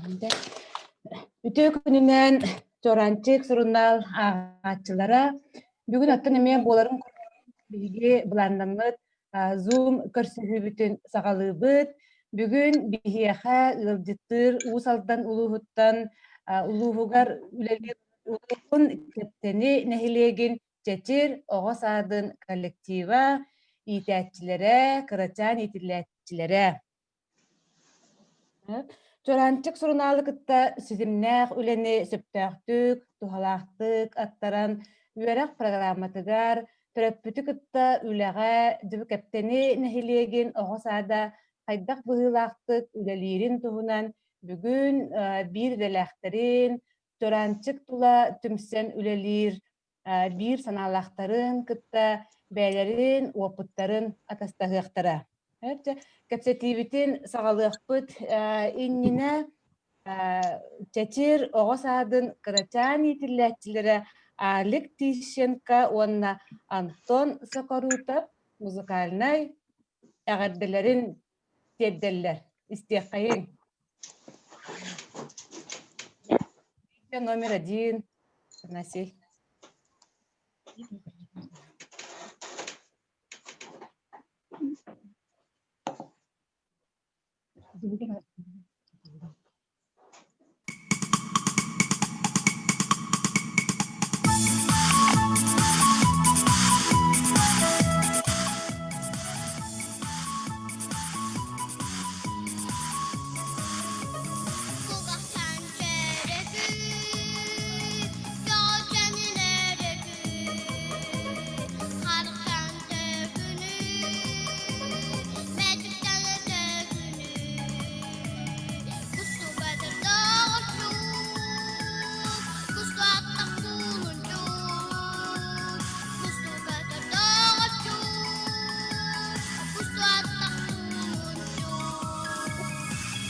Үтүө күнүнэн Чуораанчык сурунаал ааҕааччылара бүгүн оттон эмиэ буоларын курдук биһиги былааннаммыт Zoom көрсүһүүбүтүн саҕалыыбыт. Бүгүн биһиэхэ ыалдьыттыыр Уус Алдан улууһуттан улууһугар үлэлиир улууһун Кэптэни нэһилиэгин Чэчир оҕо саадын коллектива, иитээччилэрэ, кырачаан иитиллээччилэрэ. Чуораанчык сурунаалы кытта ситимнээх үлэни сөптөөхтүк, туһалаахтык аттаран үөрэх программатыгар төрөппүтү кытта үлэҕэ Дьыбыкэптэни нэһилиэгин оҕо саада хайдах быһыылаахтык үлэлиирин туһунан бүгүн биир идэлээхтэрин, Чуораанчык тула түмсэн үлэлиир биир санаалаахтарын кытта бэйэлэрин уопуттарын атастаһыахтара. Кэпсэтиибитин саҕалыахпыт иннинэ Чэчир оҕо саадын кырачаан иитиллээччилэрэ Алик Тищенко уонна Антон Сокорутов музыкальнай эҕэрдэлэрин тиэрдэллэр. Истиэххэйиҥ. Номер один. Афанасий. Кугастан чөрөкүй, көҕүччэнин өрөкүй, харахтан төкүнүй, мэтиктэн төкүнүй, кустуга доҕорчук, кустуаттах кулунчук, кустуга доҕорчук, кустуаттах кулунчук.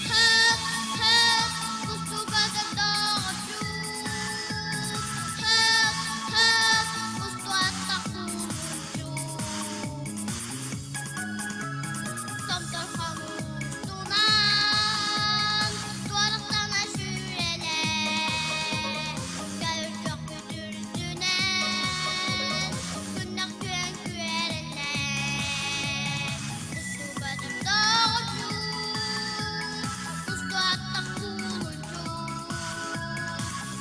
Хөп, хөп, кустуга доҕорчук, хөп, хөп, кустуаттах кулунчук. Томтор хомустунан туорахтана сүүрэлэр, Көрдөх күтүрдүнэн, күннэх күөн күөрэллэр. Устубатым доҕорчук, устуаттах кулунчук,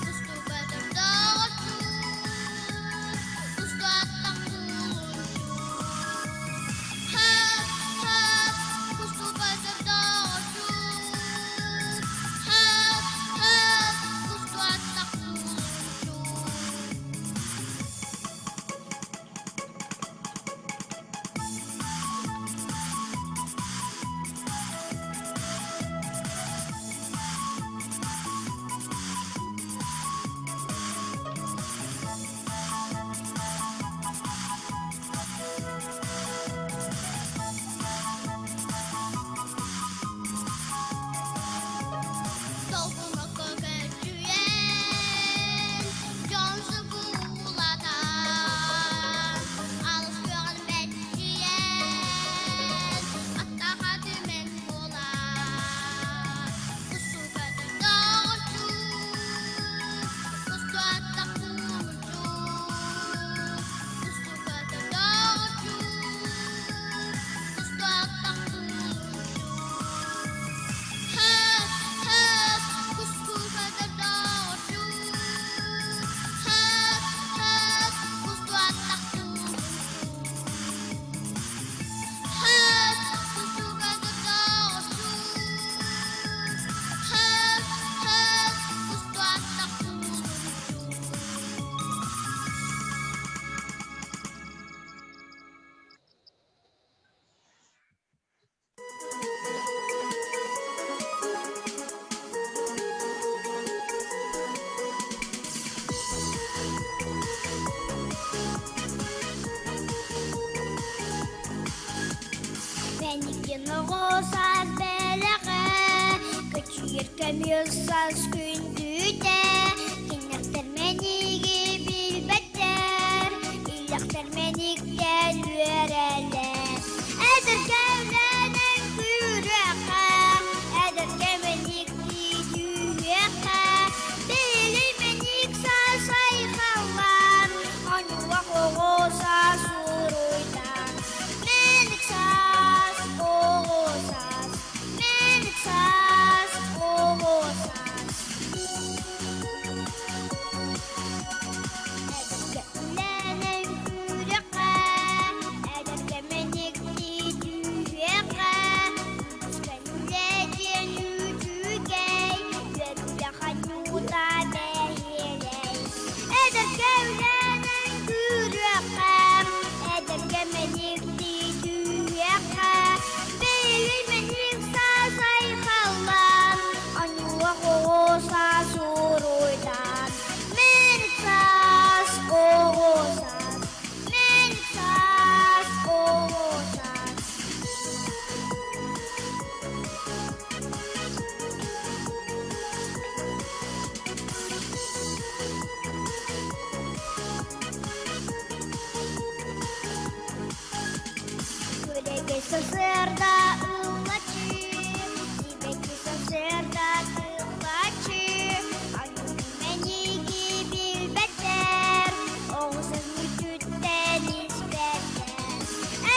Устубатым доҕорчук, устуаттах кулунчук. Хөп, хөп, устубатым доҕорчук, хөп, хөп, устуаттах кулунчук. Долгунокко көччүйэн, дьон сукуулатан, алыс күөҕүн мэччийэн, аттаха түмэн буолар. Устукатын доҕорчук, усту аттах кулунчук, устукатын доҕорчук, усту аттах кулунчук. Хөп, хөп, кускуга доҕорчук, хөп, хөп, кусту аттах кулунчук. Хөп, кустуга доҕорчук, хөп, хөп, кусту аттах кулунчук. Мэникин оҕо саас бэлэҕэ, көччүйэр көмүөл саас күндүтэ, киннэхтэр мэниги билбэттэр, иллэхтэр мэниктэн үөрэллэр. Эдэргэ үлэнэн күүрүөххэ, эдэргэ мэниктии түһүөххэ. Сарсыарда ыллаччы, сибэкки сарсыарда тыллаччы, Аньыы-мэниги билбэттэр, оҕус мүчүттэн испэттэр.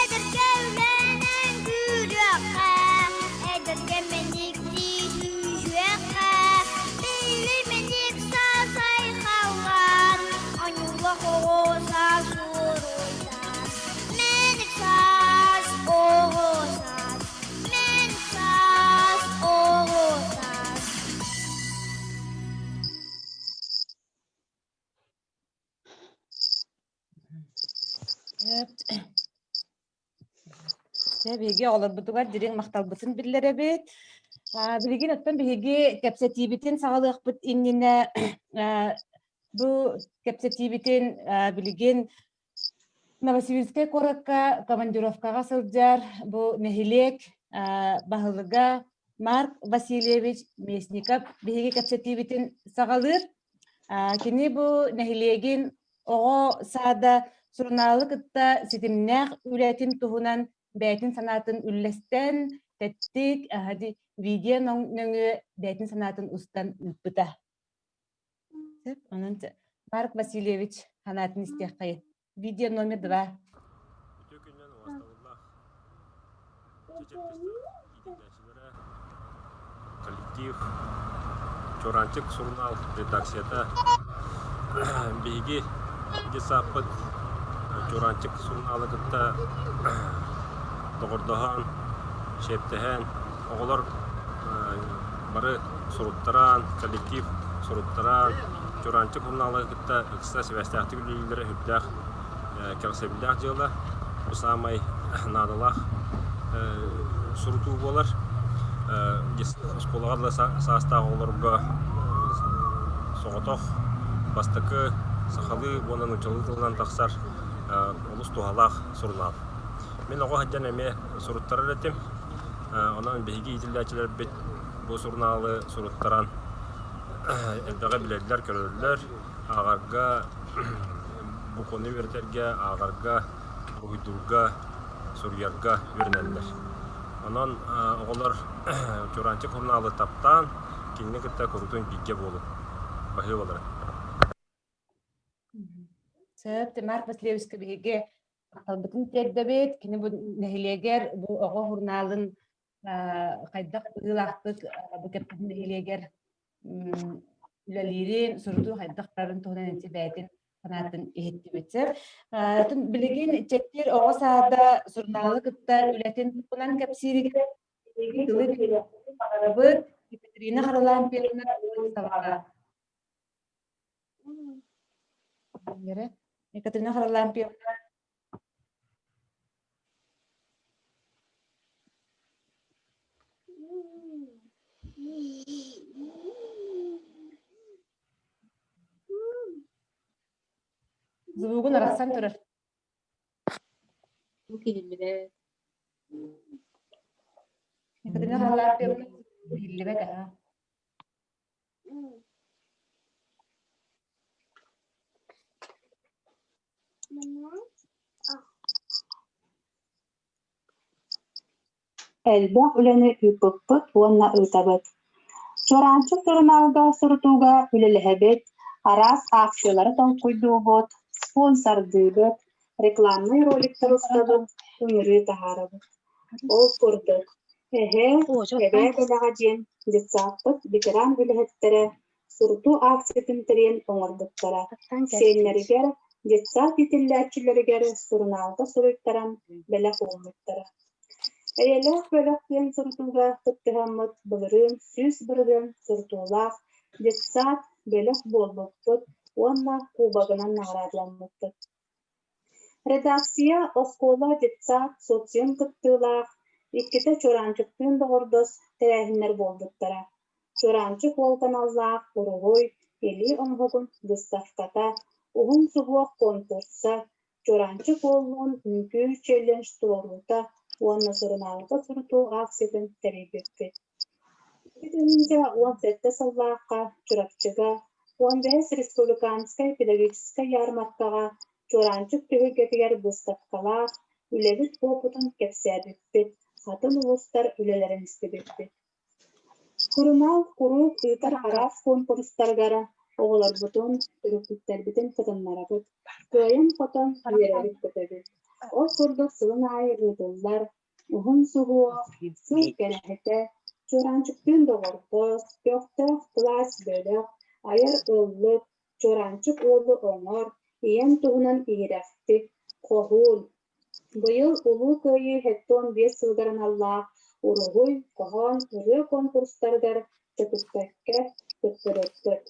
Эдэргэ үлэнэн күүрүөххэ, эдэргэ мэниктии сүүһүөххэ, били мэник саас айхаллаан, аньуулах оҕо саас уруйдаан. Мэник саас, оҕо саас, мэник саас, оҕо саас. Дьэ, биһиги оҕолорбутугар дириҥ махталбытын биллэрэбит. Билигин оттон биһиги кэпсэтиибитин саҕалыахпыт иннинэ бу кэпсэтиибитин билигин Новосибирскай куоракка командировкаҕа сылдьар бу нэһилиэк баһылыга Марк Васильевич Местников биһиги кэпсэтиибитин саҕалыыр. Кини бу нэһилиэгин оҕо саада сурунаалы кытта ситимнээх үлэтин туһунан бэйэтин санаатын үллэстэн, тэттик видео нөҥүө бэйэтин санаатын устан ыыппыта. Сөп, онон Марк Васильевич санаатын истиэххэйин. Видео номер 2. Үтүө күнүнэн убаастабыллаах Чэчир иитиллээччилэрэ, коллектив, Чуораанчык сурунаал редакцията биһиги детсадпыт Чуораанчык сурунаалы кытта доҕордоһон, шефтэһэн, оҕолор бары суруттаран, коллектив суруттаран, Чуораанчык сурунаалы кытта ыкса сибээстээхтик үлэлииллэрэ сүрдээх кэрэхсэбиллээх дьыала. Бу саамай наадалаах сурутуу буолар. Оскуолаҕа да саастаах оҕолорго соҕотох бастакы сахалыы уонна нууччалыы тылынан тахсар олус туһалаах сурунаал. Мин оҕо сылдьан эмиэ суруттарар этим. Онон биһиги иитиллээччилэрбит бу сурунаалы суруттаран элбэҕи билэллэр-көрөллөр, ааҕарга, букваны үөрэтэргэ, ааҕарга, уруһуйдуурга, суруйарга үөрэнэллэр. Онон оҕолор Чуораанчык сурунаалы таптаан, кинини кытта куруутун бииргэ буолуҥ. Баһыыбалара. Сөп, Марк Васильевичка биһиги махталбытын тиэрдэбит. Кини бу нэһилиэгэр бу оҕо сурунаалын хайдах быһыылаахтык бу кэпсэтин нэһилиэгэр үлэлиирин, сурутуу хайдах барарын туһунан ити бэйэтин санаатын иһиттибит. Билигин Чэттир оҕо саада сурунаалы кытта үлэтин туһунан кэпсииригэр биһиги тылы биэриэхпитин баҕарабыт. Екатерина Харлампьевна Лысоваҕа. Екатерина Харлампьевна. Звугун арахсан турар. Екатерина Харлампьевна иһиллибэт аһа. Элбэх үлэни ыыппыппыт уонна ыытабыт. Чуораанчык сурунаалга сурутууга үлэлэһэбит, араас акциялары толкуйдуубут, спонсордыыбыт, рекламнай роликтары устабыт, ыҥырыы таһаарабыт. Ол курдук, Эһээ, эбээ бэлэҕэ диэн детсадпыт ветеран үлэһиттэрэ сурутуу акциятын тэрийэн оҥорбуттара. Сиэннэригэр, детсад иитиллээччилэригэр сурунаалга суруйтаран бэлэх ууммуттара. Эйэлээх бөлөх диэн сурутууга кыттыһаммыт былырыын 100% сурутуулаах детсад бөлөх буолбуппут уонна кубогынан наҕараадаламмыппыт. Редакция оскуола, детсад, социум кыттыылаах, иккитэ Чуораанчыктыын доҕордос тэрээһиннэр буолбуттара. Чуораанчык уол аналлаах уруһуй, илии оҥоһугун выставката, уһун суһуох конкурса, Чуораанчык уоллуун үҥкүү челлендж туруоруута уонна сурунаалга сурутуу акциятын тэрийбиппит. 2017 сыллаахха Чурапчыга 15 республиканскай педагогическай ярмаркаҕа Чуораанчык түһүлгэтигэр быыстапкалаах. Үлэбит уопутун кэпсээбиппит, атын улуустар үлэлэрин истибиппит. Сурунаал куруук ыытар араас куонкурустарыгар оҕолорбутун, төрөппүттэрбитин кытыннарабыт, кыайан-хотон үөрэбит-көтөбүт. Ол курдук сылын аайы ыытыллар уһун суһуох, сыл кэрэһитэ, Чуораанчыктыын доҕордоос, көхтөөх кылаас бөлөх, айар ыллык, Чуораанчык уолу оҥор, ийэм туһунан иһирэхтик, хоһуун, Быйыл Улуу Кыайыы 75 сылыгар аналлаах уруһуй, хоһоон, ырыа куонкурустарыгар көтүппэккэ кыттыбыппыт.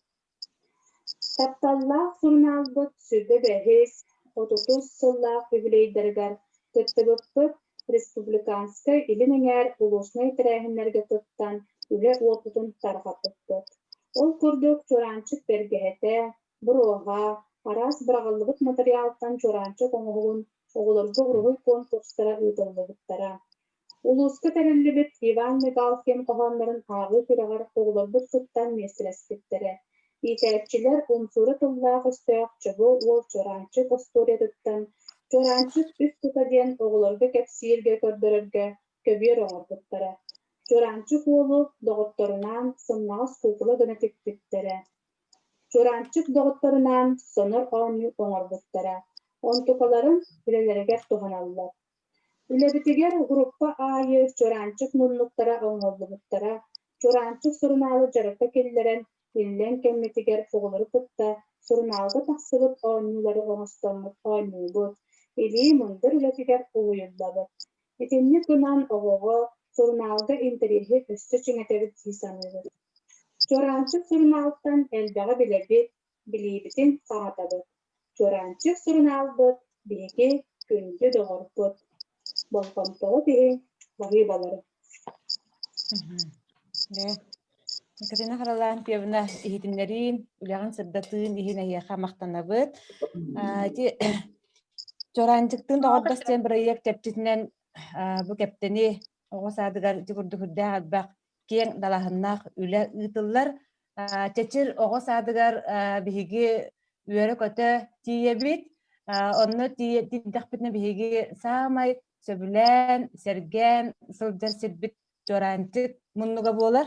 Тапталлаах сурунаалбыт сүбэ бэһис, отутус сыллаах юбилейдарыгар кыттыбыппыт, республиканскай Илин Эҥээр улууснай тэрээһиннэргэ кыттан үлэ уопутун тарҕаппыппыт. Ол курдук Чуораанчык бэргэһэтэ, Буруоһа, араас быраҕыллыбыт матырыйаалтан чуораанчык оҥоһугун оҕолорго уруһуй куонкурстара ыытыллыбыттара. Улууска тэриллибит Иван Мигалкин хоһооннорун ааҕыы күрэҕэр оҕолорбут кыттан миэстэлэспиттэрэ. Иитээччилэр умсуура тыллаах-өстөөх Чобуо уол Чуораанчык остуоруйатыттан Чуораанчык үс тута диэн оҕолорго кэпсииргэ, көрдөрөргө көбүөр оҥорбуттара. Чуораанчык уолу доҕотторунаан сымнаҕас куукула гына тикпиттэрэ. Чуораанчык доҕотторунаан сонор оонньуу оҥорбуттара, онтукаларын үлэлэригэр туһаналлар. Үлэбитигэр группа аайы Чуораанчык муннуктара оҥоһуллубуттара. Чуораанчык сурунаалы дьарыкка киллэрэн, иллэҥ кэммитигэр оҕолору кытта сурунаалга тахсыбыт оонньуулары оҥостоммут оонньуубут, илии мындыр үлэтигэр уһуйуллабыт. Итинник гынан оҕоҕо сурунаалга интэриэһи өссө чиҥэтэбит дии саныыбыт. Чуораанчык сурунаалтан элбэҕи билэбит, билиибитин хаҥатабыт. Чуораанчык сурунаалбыт биһиги күндү доҕорбут. Болҕомтоҕут иһин баһыыбалары. Екатерина Харалаампьевна иһитиннэриин, үлэҕин сырдатыын иһин эһиэхэ махтанабыт. Ити Чуораанчыктыын доҕордос диэн бырайыак чэрчитинэн бу Кэптэни оҕо саадыгар ити курдук үрдээх элбэх киэҥ далааһыннаах үлэ ыытыллар. Чэчир оҕо саадыгар биһиги үөрэ-көтө тиийэбит. Онно тиийдэхпитинэ биһиги саамай сөбүлээн, сэргээн сылдьар сирбит Чуораанчык муннуга буолар.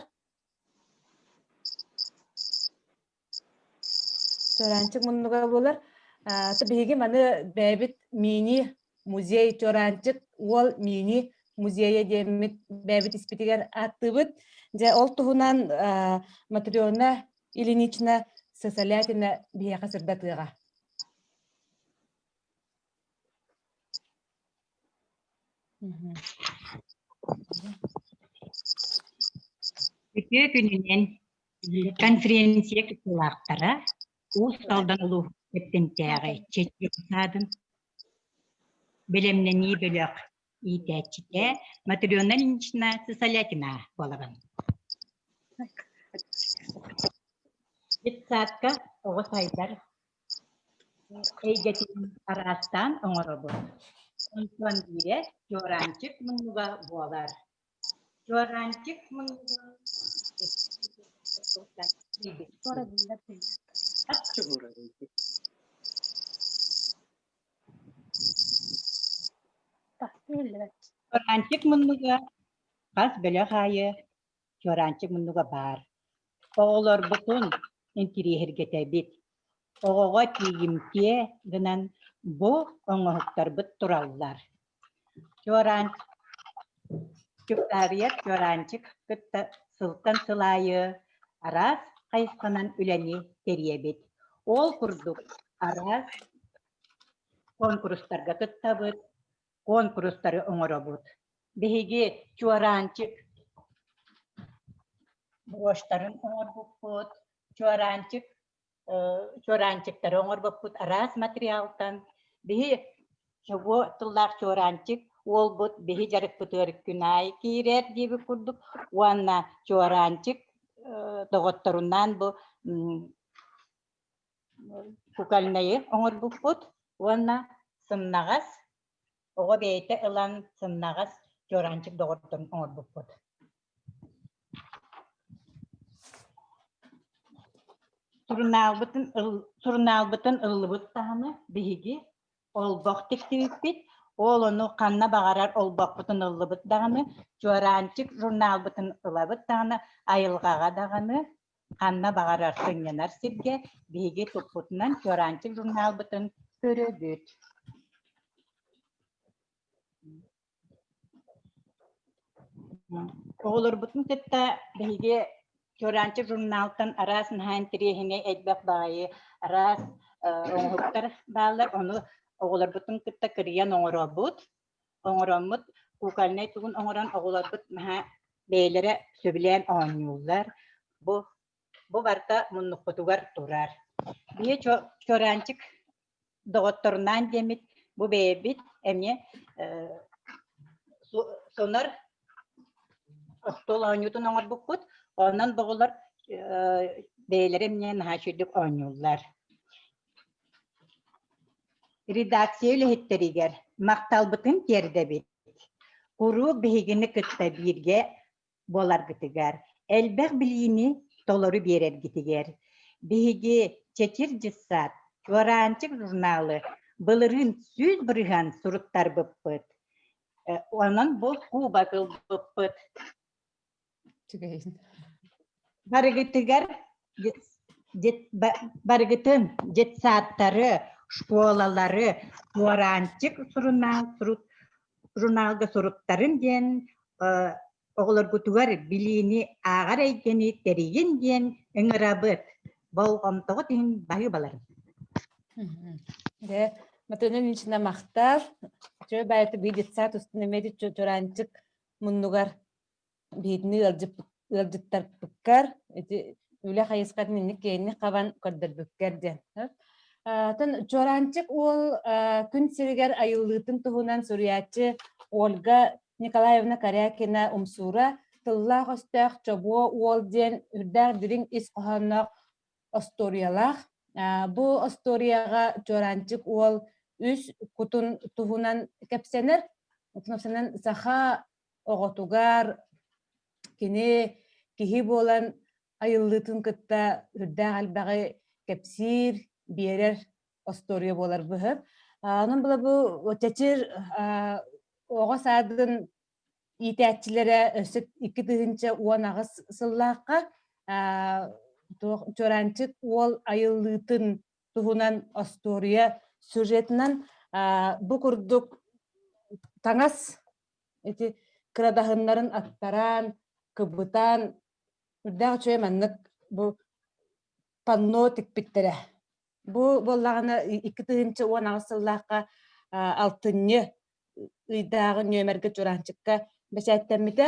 Чуораанчык муннуга буолар. Биһиги маны бэйэбит мини музей Чуораанчык уол мини музейа диэммит бэйэбит испитигэр ааттыыбыт. Дьэ ол туһунан Матрена Ильинична Сысолятина биһиэхэ сырдатыаҕа. Үтүө күнүнэн конференция кыттыылаахтара Уус Алдан улууһун Кэптэнтээҕи Чэчир саадын бэлэмнэнии бөлөх иитээччитэ Матрена Ильинична Сысолятина буолабын. Детсадка оҕо сайдар эйгэтин араастаан оҥоробут. Онтон биирэ чуораанчык муннуга буолар. Чуораанчык муннуга Чуораанчык муннуга хас бөлөх аайы чуораанчык муннуга баар. Оҕолорбутун интириэһиргэтэбит. Оҕоҕо тиийимтиэ гынан бу оҥоһуктарбыт тураллар. Чуораанчык Чуораанчык кытта сылтан сыл аайы араас хайысханан үлэни тэрийэбит. Ол курдук араас куонкурустарга кыттабыт, куонкурустары оҥоробут. Биһиги Чуораанчык брошьтарын оҥорбуппут, Чуораанчык чуораанчыктары оҥорбуппут араас материалтан. Биһи чобуо тыллаах чуораанчык уолбут биһи дьарыкпытыгар күн аайы киирэр диэбит курдук уонна чуораанчык доҕотторунаан бу кукольнайы оҥорбуппут уонна сымнаҕас оҕо бэйэтэ ылан сымнаҕас чуораанчык доҕотторун оҥорбуппут. Сурунаалбытын ыллыбыт даҕаны биһиги олбох тиктибиппит. Ол ону ханна баҕарар олбохпутун ыллыбыт даҕаны, Чуораанчык журналбытын ылабыт даҕаны, айылҕаҕа даҕаны, ханна баҕарар сынньанар сиргэ биһиги туппутунан Чуораанчык журналбытын көрөбүт. Оҕолорбутун кытта биһиги Чуораанчык журналтан араас наһаа интэриэһинэй элбэх баҕайы араас оҥоһуктар бааллар. Ону оҕолорбутун кытта кырыйан оҥоробут. Оҥороммут кукольнай тугун оҥорон оҕолорбут наһаа бэйэлэрэ сөбүлээн оонньууллар. Бу бу барыта муннукпутугар турар. Биһи Чуораанчык доҕотторунаан диэммит бу бэйэбит эмиэ сонор остуол оонньуутун оҥорбуппут. Онон оҕолор бэйэлэрэ эмиэ наһаа үчүгүйдүк оонньууллар. Редакция үлэһиттэригэр махталбытын тиэрдэбит. Куруук биһигини кытта бииргэ буоларгытыгар, элбэх билиини толору биэрэргитигэр. Биһиги Чэчир дьыссаат Чуораанчык журналы былырыын 100% суруттарбыппыт. Онон бу кубок ылбыппыт. Барыгытыгар барыгытын детсадтары, школалары Чуораанчык сурунаал журналга суруттарын диэн оҕолоргутугар билиини ааҕар эйгэни тэрийин диэн ыҥырабыт. Болҕомтоҕут иһин баһыыбаларын. Дэ, Матына Ильинична махтал. Чө баайты би детсад устун эмиэ чураанчык муннугар биһитини ыалдьыттарбыккар ити үлэ хайысхатын инник киэҥник хабан көрдөрбүккэр диэн. Тон Чуораанчык уол күн сиригэр айыллыытын туһунан суруйааччы Ольга Николаевна Корякина Умсуура тыллаах өстөөх чобуо уол диэн үрдээх дириҥ ис хоһоонноох остуоруйалаах. Бу остуоруйаҕа Чуораанчык уол үс кутун туһунан кэпсэнэр. Кэпсэнэн саха оҕотугар кини киһи буолан айыллыытын кытта үрдээх элбэҕи кэпсиир, биэрэр остуоруйа буолар быһып. Онон була бу чэчир оҕо саадын иитээччилэрэ өссө 2018 сыллаахха Чуораанчык уол айыллыытын туһунан остуоруйа сюжетынан бу курдук таҥас ити кырадаһыннарын аттаран, кыбытан, үрдээх үчүгэй маннык бу панно тикпиттэрэ. Бу буоллаҕына 2018 сыллаахха алтынньы ыйдааҕы нүөмэргэ Чураанчыкка бэчээттэммитэ.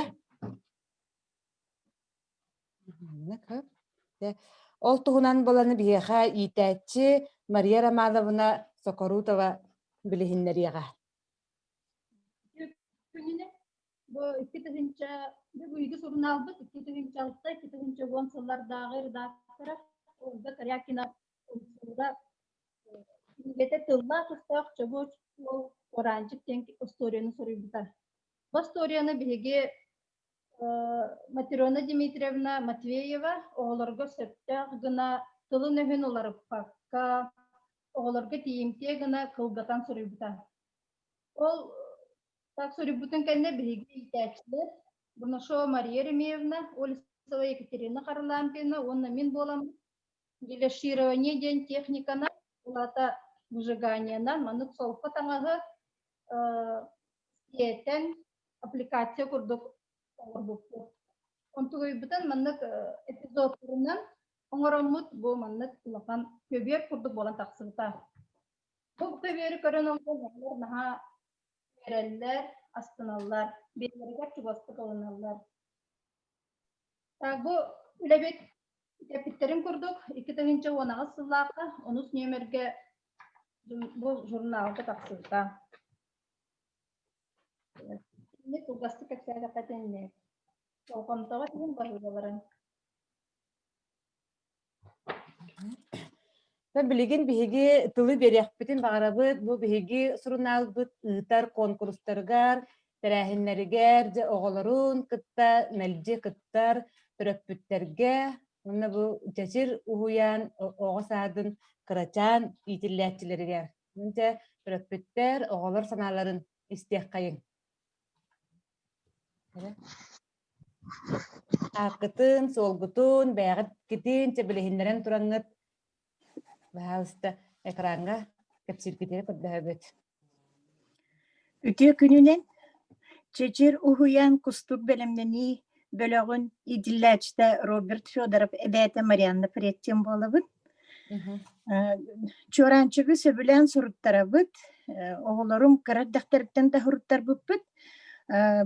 Ол туһунан буоланы биһиэхэ иитээччи Мария Романовна Сокорутова билиһиннэриэҕэ. Күнүнэ бу 2000 бүгүҥкү сурунаалбыт 2006 2010 сыллардааҕы редактора Ольга Корякина Умсуура кинигэтэ тыллаах өстөөх чобуоч уол Оранчик диэн остуоруйаны суруйбута. Бу остуоруйаны биһиги Матрена Дмитриевна Матвеева оҕолорго сөптөөх гына тылын-өһүн уларыппакка, оҕолорго тиийимтиэ гына кылгатан суруйбута. Ол так суруйбутун кэннэ биһиги иитээччилэр Бурнашова Мария Еремеевна, Олесова Екатерина Харлампьевна уонна мин буоламмыт гелеширование диэн техниканан, улаата выжиганиенан маннык солко таҥаһы сиэтэн аппликация курдук оҥорбуппут. Онтугуйбутун маннык эпизодтарынан оҥороммут бу маннык улахан көбүөр курдук буолан тахсыбыта. Бу көбүөрү көрөн олорон оҕолор наһаа үөрэллэр, астыналлар, бэйэлэригэр чугастык ылыналлар. Бу үлэбит эппиттэрин курдук 2018 сыллаахха онус нүөмэргэ бу журналга тахсыбыта. Итинник кылгастык кэпсээтэххэ итинник. Болҕомтоҕо иһин баһыыбаларын. Билигин биһиги тылы биэриэхпитин баҕарабыт. Бу биһиги сурунаалбыт ыытар куонкурустарыгар, тэрээһиннэригэр дьэ оҕолорун кытта мэлдьи кыттар төрөппүттэргэ уонна бу Чэчир уһуйаан оҕо саадын кырачаан иитиллээччилэригэр. Дьэ төрөппүттэр оҕолор санааларын. Истиэххэйиҥ. Ааккытын, суолгутун, бэйэҕит китин чэбилиһиннэрэн тураҥҥыт, баһаалыста, экраҥҥа кэпсииргитигэр көрдөһөбүт. Үтүө күнүнэн! Чэчир уһуйаан кустук бэлэмнэнии бөлөҕүн иитиллээччитэ Роберт Федоров эбээтэ Марианна Преттин буолабын. Чуораанчыгы сөбүлээн суруттарабыт. Оҕолорум кыра эрдэхтэриттэн да суруттарбыппыт.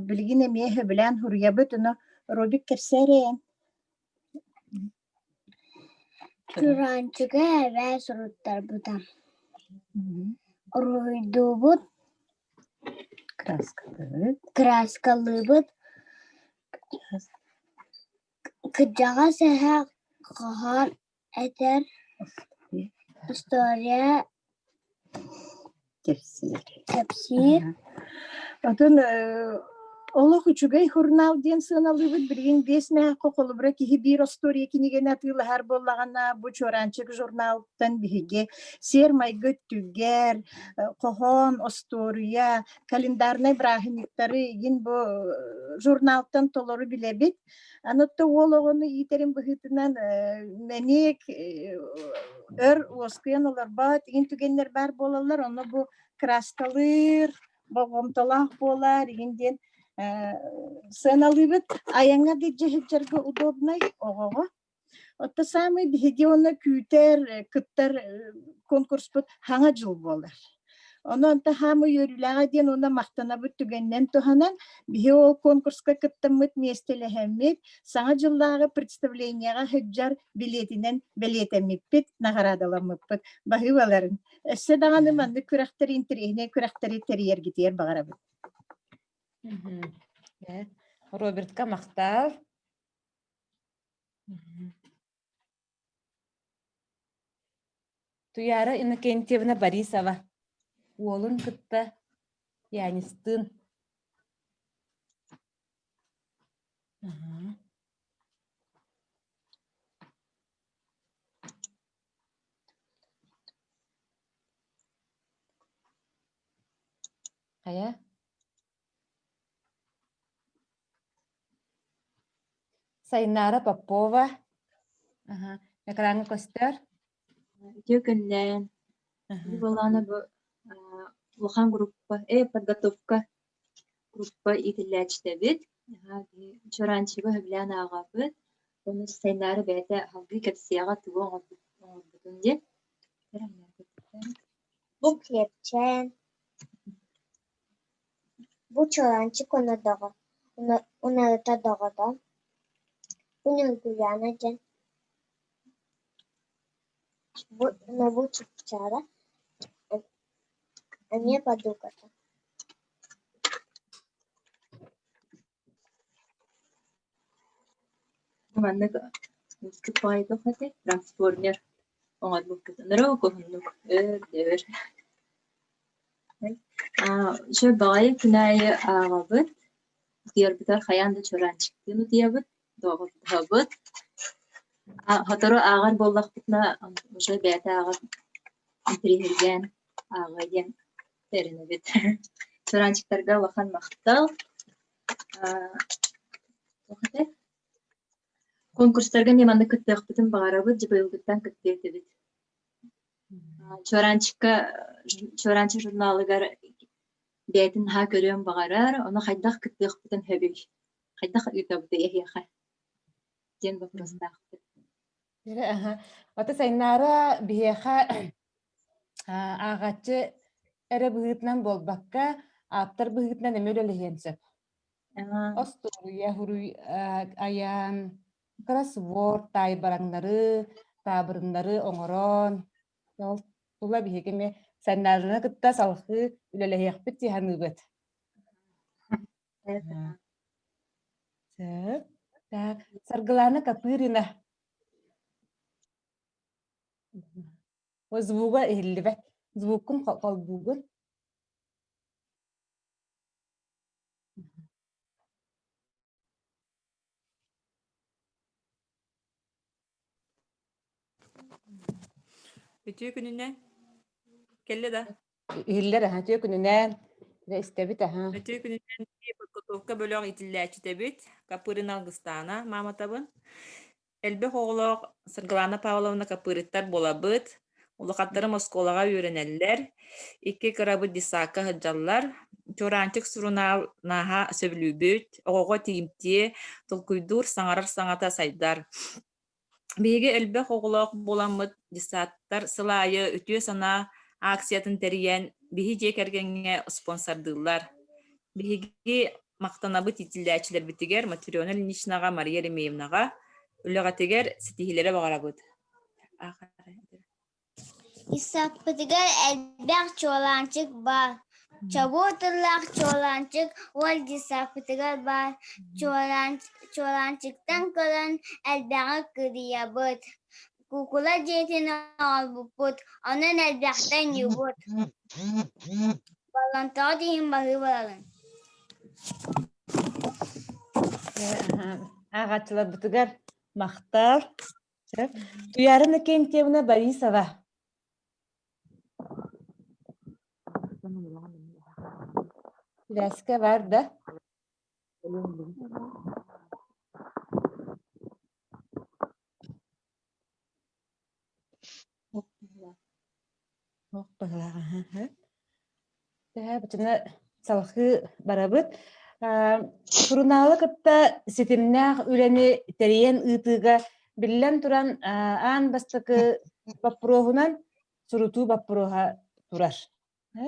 Билигин эмиэ сөбүлээн суруйабыт. Ону Робик кэпсээ эн. Чуораанчыгы эбээ суруттарбыта. Уруһуйдуубут, Краскалыыбыт. кырааскалыыбыт, кырдьаҕас эһэ хоһоон этэр, история Кэпсиир. кэпсиир. Отон олох үчүгэй журнал диэн сыаналыыбыт. Билигин биэс мээххэ холобура киһи биир остуоруйа кинигэни атыылаһар буоллаҕына, бу Чуораанчык журналтан биһиги сиэр-майгы өттүгэр, хоһоон, остуоруйа, календарнай бырааһынньыктары игин бу журналтан толору билэбит. Аны оттон уол оҕону иитэрин быһыытынан мэник өр уоскуйан олорбот игин түгэннэр баар буолаллар. Онно бу кырааскалыыр, болҕомтолоох буолар игин диэн сыаналыыбыт. Айаҥҥа да илдьэ сылдьарга удобнай оҕоҕо. Оттон саамай биһиги уонна күүтэр, кыттар конкурспут Хаҥа дьыл буолар. Онон таһаамы үөрүүлээҕэ диэн уонна махтанабыт түгэнинэн туһанан, биһи ол конкурска кыттаммыт миэстэлэһэммит, Саҥа дьыллааҕы представлениеҕа сылдьар билиэтинэн бэлиэтэммиппит, наҕараадаламмыппыт. Баһыыбаларын. Өссө даҕаны маннык күрэхтэри, интэриэһинэй күрэхтэри тэрийэргитигэр баҕарабыт. Робертка махтал. Туяра Иннокентьевна Борисова уолун кытта пианистыын. Хайа? Сайнаара Попова. Аха. Экраҥҥа көстөр. Үтүө күннээн. Бу былаана бу улахан группа, подготовка группа иитиллээччитэбит. Чуораанчыга сөбүлээн ааҕабыт. Ону Сайнаара бэйэтэ салгыы кэпсиэҕэ тугу оҥорбутун диэн. Бу килэпчээн Бу Чуораанчык унарыта доҕото, бу Ньургуйаана диэн, бу Чыпчаара, эмиэ подругата Маннык уустук баҕайытык этэ трансформер оҥорбуппут ынырык уһуннук өр да өр Үчүгэй баҕайы күн аайы ааҕабыт, утуйарбытыгар хайаан да чуораанчыктыын утуйабыт, доҕордоһобут. Сотору ааҕар буоллахпытына уже бэйэтэ ааҕар интэриэһиргээн ааҕыа диэн эрэнэбит. Чуораанчыктарга улахан махтал. Туох этэй? Конкурстарга эмиэ маннык кыттыахпытын баҕарабыт, дьэ быйылгыттан кыттыа этибит. Чуораанчыкка Чуораанчык журналыгар бэйэтин наһаа көрүөн баҕарар, ону хайдах кыттыахпытын сөбүй? Хайдах ыытабытый эһиэхэ? диэн боппуруостаахпыт. Ата Сайнаара биһиэхэ ааҕааччы эрэ быһыытынан буолбакка, ааптар быһыытынан эмиэ үлэлэһиэн сөп. Остуоруйа хуруй айаан, кроссворд таайбараҥнары, таабырыннары оҥорон, ол тула биһиги эмиэ Сайнаараны кытта салҕыы үлэлэһиэхпит дии саныыбыт. Сөп. Так, Саргылаана Копырина. Звуга иһиллибэт. Звуккун холбуугун. Үтүө күнүнэн. Кэллэ да? Иһиллэр аһа үтүө күнүнэн. Дьэ истэбит аһа. Үтүө күнүнэн подготовка бөлөх иитиллээччитэбит Капырин Алгыстаана мааматабын. Элбэх оҕолоох Саргылана Павловна Капырыттар буолабыт. Улахаттарым оскуолаҕа үөрэнэллэр. Икки кырабыт детсадка сылдьаллар. Чуораанчык сурунаал наһаа сөбүлүүбүт. Оҕоҕо тиийимтиэ, толкуйдуур, саҥарар саҥата сайдар. Биһиги элбэх оҕолоох буоламмыт детсадтар сыл аайы үтүө санаа акциятын тэрийэн биһи дьиэ кэргэҥҥэ спонсордыыллар. Биһиги махтанабыт иитиллээччилэрбитигэр Матрена Ильиничнаҕа, Мария Еремеевнаҕа үлэҕитигэр ситиһиилэри баҕарабыт. Исаакпытыгар элбэх чуолаанчык баар. Чобуо тыллаах чуолаанчык уол десаппытыгар баар. Чуолаанчыктан көрөн элбэҕи кырыйабыт. Куукула дьиэтин оҥорбуппут, онон элбэхтэ ньуубут. Боллонтоҕо иһин баһыыбаларын. Ааҕааччыларбытыгар махтал. Туйаара Иннокентьевна Борисова. Сибээскэ бар да? Ох быһылаах аһа. Төһө салхыы барабыт. Сурунаалы кытта ситимнээх үлэни тэрийэн ыытыыга биллэн туран аан бастакы боппуруоһунан сурутуу боппуруоһа турар.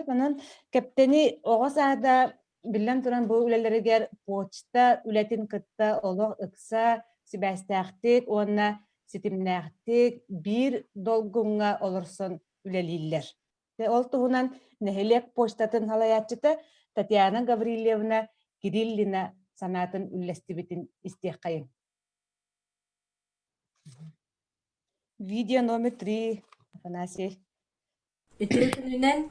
Онон Кэптэни оҕо саада биллэн туран бу үлэлэригэр почта үлэтин кытта олох ыкса сибээстээхтик уонна ситимнээхтик биир долгуҥҥа олорсон үлэлииллэр. Ол туһунан нэһилиэк почтатын салайааччыта Татьяна Гаврильевна Кириллина санаатын үллэстибитин истиэххэйиҥ. Видео номер 3, Афанасий. Үтүө күнүнэн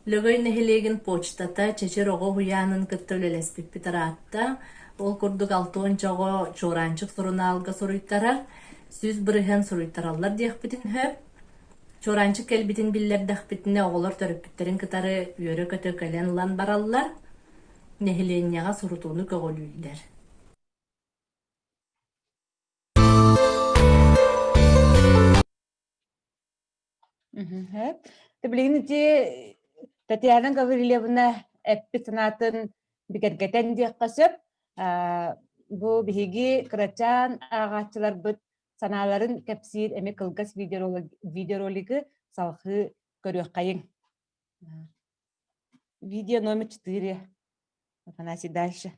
Лөгөй нэһилиэгин почтата Чэчир оҕо уһуйаанын кытта үлэлэспиппит ыраатта. Ол курдук алтыанча оҕо Чуораанчык сурунаалга суруйтарар, 100% суруйтараллар диэхпитин сөп. Чуораанчык кэлбитин биллэрдэхпитинэ, оҕолор төрөппүттэрин кытары үөрэ-көтө кэлэн ылан бараллар, нэһилиэнньэҕэ сурутууну көҕүлүүллэр. Сөп. Билигин ити Татьяна Гаврильевна эппит санаатын бигэргэтэн диэххэ сөп. Бу биһиги кырачаан ааҕааччыларбыт санааларын кэпсиир эмиэ кылгас видеоролигы салҕыы көрүөххэйиҥ. Видео номер 4. Афанасий, дальше.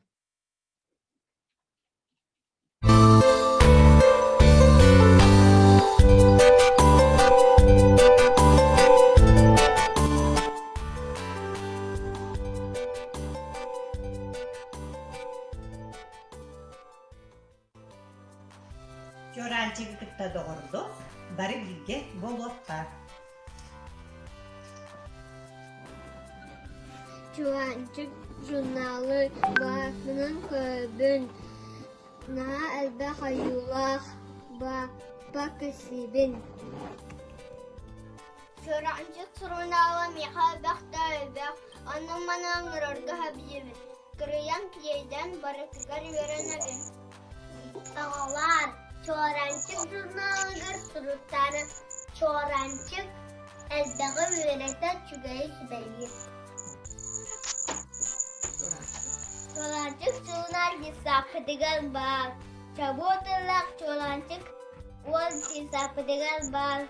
Чуораанчыгы кытта доҕордос, бары бииргэ буолуохха. Чуораанчык журналы баарынан көрөбүн, наһаа элбэх ойуулаах бааппа кэпсиибин. Чуораанчык сурунаала миэхэ элбэх да элбэх, онон-манан ыҥырарга сөбүлүүбүн. Кырыйан киэйдэн барытыгар үөрэнэбин. Оҕолоор, Чуораанчык журналыгар суруттаары Чуораанчык элбэҕи үөрэтэр, үчүгэйи сүбэлиир. Чуораанчык сурунаал детсадпытыгар баар. Чобуо тыллаах Чуораанчык уол детсадпытыгар баар.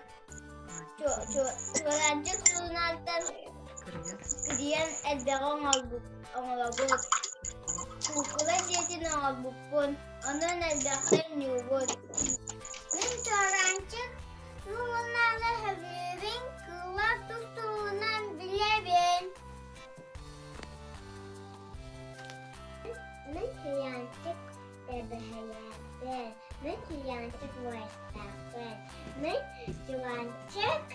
Чуораанчык сурунаалтан кырыйан элбэҕи оҥоробут. Куукула дьиэтин оҥорбуппун, онон элбэхтэ оонньуубут. Мин чуораанчык сурунаалы сөбүлүүбүн, кыыллар тустуунан билэбин. Мин чуораанчык бэбэһэлээхпин, мин чуораанчык уостаахпын, мин чуораанчык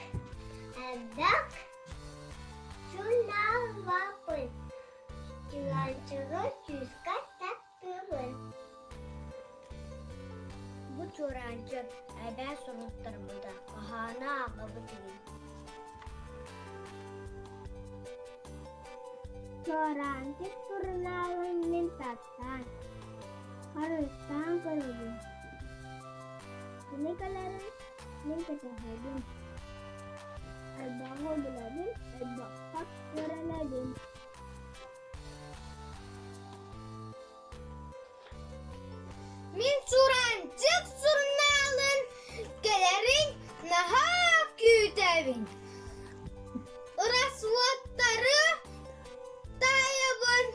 элбэх сурунааллаахпын. Чуораанчыгы сүүскэ таптыыбын. Бу чуораанчык эбээ суруттарбыта, хаһаана ааҕабыт игин. Чуораанчык сурунаалын мин таптаан, харыстаан көрөбүн. Кини кэлэрин мин кэтэһэбин. Элбэҕи билэбин, элбэххэ үөрэнэбин. Мин Чураанчык сурунаалын кэлэрин наһаа күүтэбин. Расвоттары таайабын,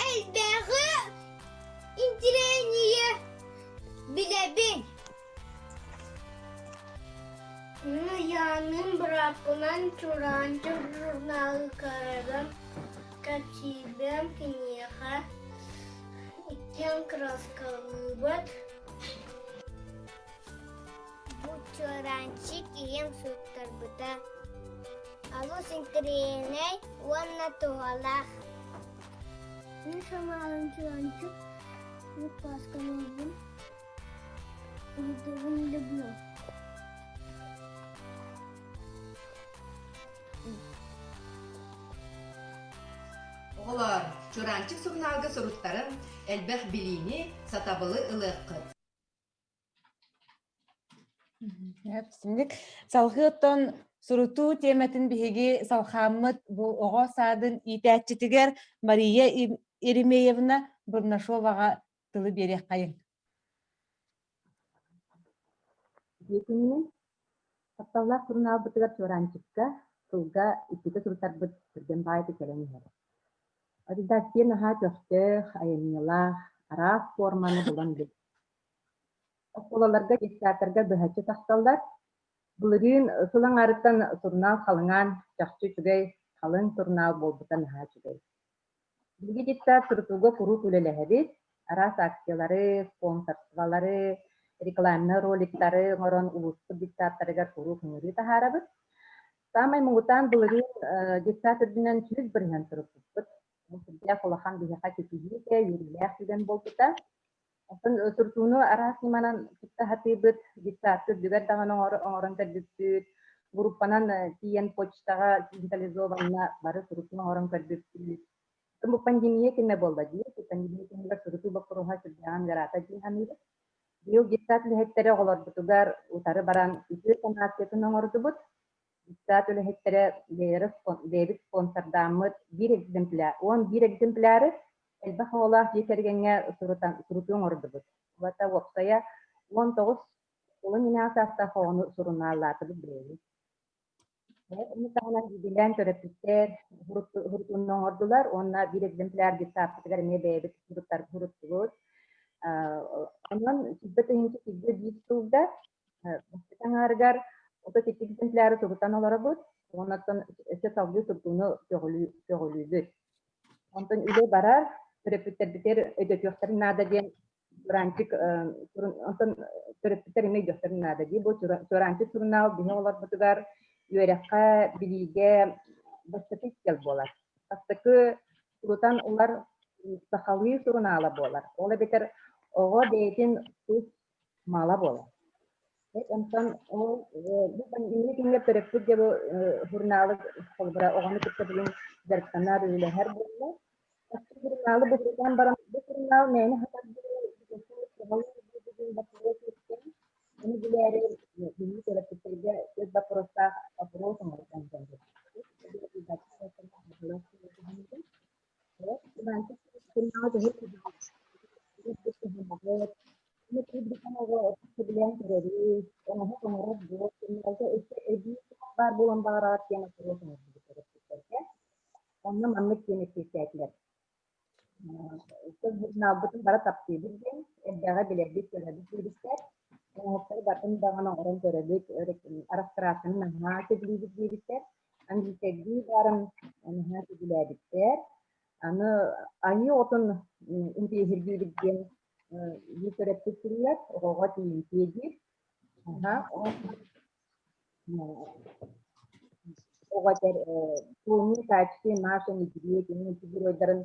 элбэҕи интириэньийэ билэбин. Мин ыйааным бырааппынан Чураанчык журналы көрөбүн, кэпсиибин киниэхэ иккиэн кырааскалыыбыт. Бу Чуораанчык ийэм суруттарбыта. Олус интэриэһинэй уонна туһалаах. Мин санаабын Чураанчык кырааскалыыбын. Ыйытыгын люблю. Оҕолоор, Чураанчык сурунаалга суруттарыҥ, элбэх билиини, сатабылы ылыаххыт. Салгыы оттон сурутуу тиэмэтин биһиги салхааммыт бу оҕо саадын иитээччитигэр Мария Еремеевна Бурнашоваҕа тылы биэриэххэйиҥ. Үтүө күнүнэн! Тапталлаах сурунаалбытыгар Чуораанчыкка сылга иккитэ сурутарбыт түргэн баҕайытык кэлэн иһэр. Редакция наһаа көхтөөх, айымньылаах, араас форманы булан бил. Оскуолаларга, детсадтарга быһаччы тахсаллар. Былырыын сыл аҥаарыттан сурунаал халыҥаан, чахчы үчүгэй, халыҥ сурунаал буолбута наһаа үчүгэй. Биһиги детсад сурутууга куруук үлэлэһэбит, араас акциялары, спонсорстволары, рекламнай роликтары оҥорон улууспут детсадтарыгар куруук ыҥырыы таһаарабыт. Саамай муҥутаан былырыын детсад үрдүнэн 100% суруппуппут. Бу сүрдээх улахан биһиэхэ ситиһии этэ, үөрүүлээх түгэн буолбута. Оттон сурутууну араас ньыманан кытта сатыыбыт, детсадка үрдүгэр даҕаны оҥорон көрбүппүт, группанан тиийэн почтаҕа централизованно бары сурутуу оҥорон көрбүппүт. Бу пандемия кэмэ буолла дии. Пандемия кэмигэр сурутуу боппуруоһа сүрдээҕин ыараата дии саныыбыт. Быйыл детсад үлэһиттэрэ оҕолорбутугар утары баран үтүө санаациятын оҥордубут. Детсад үлэһиттэрэ бэйэлэрэ бэйэбит спонсордааммыт биир экземпляр, 11 экземпляры элбэх оҕолоох дьиэ кэргэҥҥэ сурутан, сурутуу оҥордубут. Уота уопсайа 19 уон инээх саастаах оҕону сурунааллаатыбыт бэйэбит. Ону таһынан биирдиилээн төрөппүттэр сурутууну оҥордулар уонна биир экземпляр детсадпытыгар эмиэ бэйэбит суруттубут. Онон 100 121 сылга бастакы аҥаарыгар 32 экземпляры сурутан олоробут, уоннаттан өссө салгыы сурутууну көҕүлүүбүт. Онтон үлэ барар, төрөппүттэрбитигэр өйдөтүөхтэрин наада диэн Чуораанчык онтон төрөппүттэр эмиэ өйдүөхтэрин наада дии. Бу Чуораанчык сурунаал биһи оҕолорбутугар үөрэххэ, билиигэ бастакы иккэл буолар. Бастакы сурутан ылар сахалыы сурунаала буолар. Ол эбэтэр оҕо бэйэтин тус мала буолар. Онтон ол бу пандемия кэмигэр төрөппүт дьэ бу журналы холобура оҕону кытта билин дьарыктанар, үлэлэһэр буолла. Журналы быһыытаан баран бу журнал мээнэ хатардыы боппуруос үөскээн, ону билээри биһиги төрөппүттэргэ үс боппуруостаах опрос оҥорон Баар буолан баҕараҕыт диэн опрос оҥорбут төрөппүттэргэ. Онно маннык диэн эппиэттээтилэр. Журналбытын бары таптыыбыт диэн, элбэҕи билэрбит, көрөбүт диэбиттэр. Оҥоһуктары барытын даҕаны оҥорон көрөбүт, арастыраакканы наһаа сөбүлүүбүт диэбиттэр. Английскайдыы баарын наһаа сөбүлээбиттэр. Аны айыы отун интиэһиргиибит диэн биир төрөппүт суруйар, оҕоҕо тиийимтиэ диир. Оҕо этэр Тони, Тачки, Маша, Медведь ити геройдарын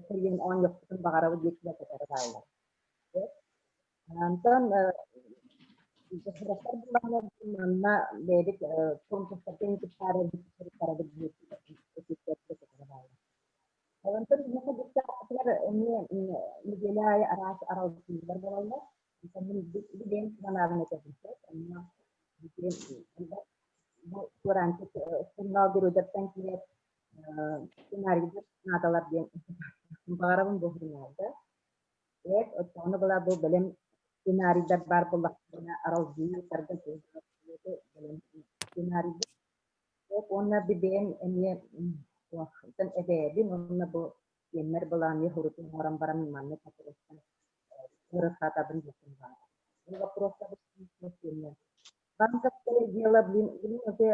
кэлин оонньуохпутун баҕарабыт диэччилэр кытары бааллар. Онтон дьахтар буллаҕына манна бэйэбит конкурстарга кыттаарабыт диэччилэр кытары бааллар. эмиэ нэдиэлэ аайы араас аралдьыйыылар буолаллар. Мин билиэн санаабын этэбин сөп. Онно бу Чуораанчык сурунаал геройдартан киирэр сценарийдар наадалар диэн баҕарабын бу сурунаалга. Эт, оттоҕуна была бу бэлэм сценарийдар баар буоллахтарына аралдьыйыыларга бэлэм сценарийдар Уонна бэйэм эмиэ туохтан эбээбин уонна бу сиэннэр былаанныы сурутун оҥорон баран маннык вопростан ыарырҕатабын диэхпин баҕарабын. Бу вопростары сиэннэр Банковское дело, блин, блин, уже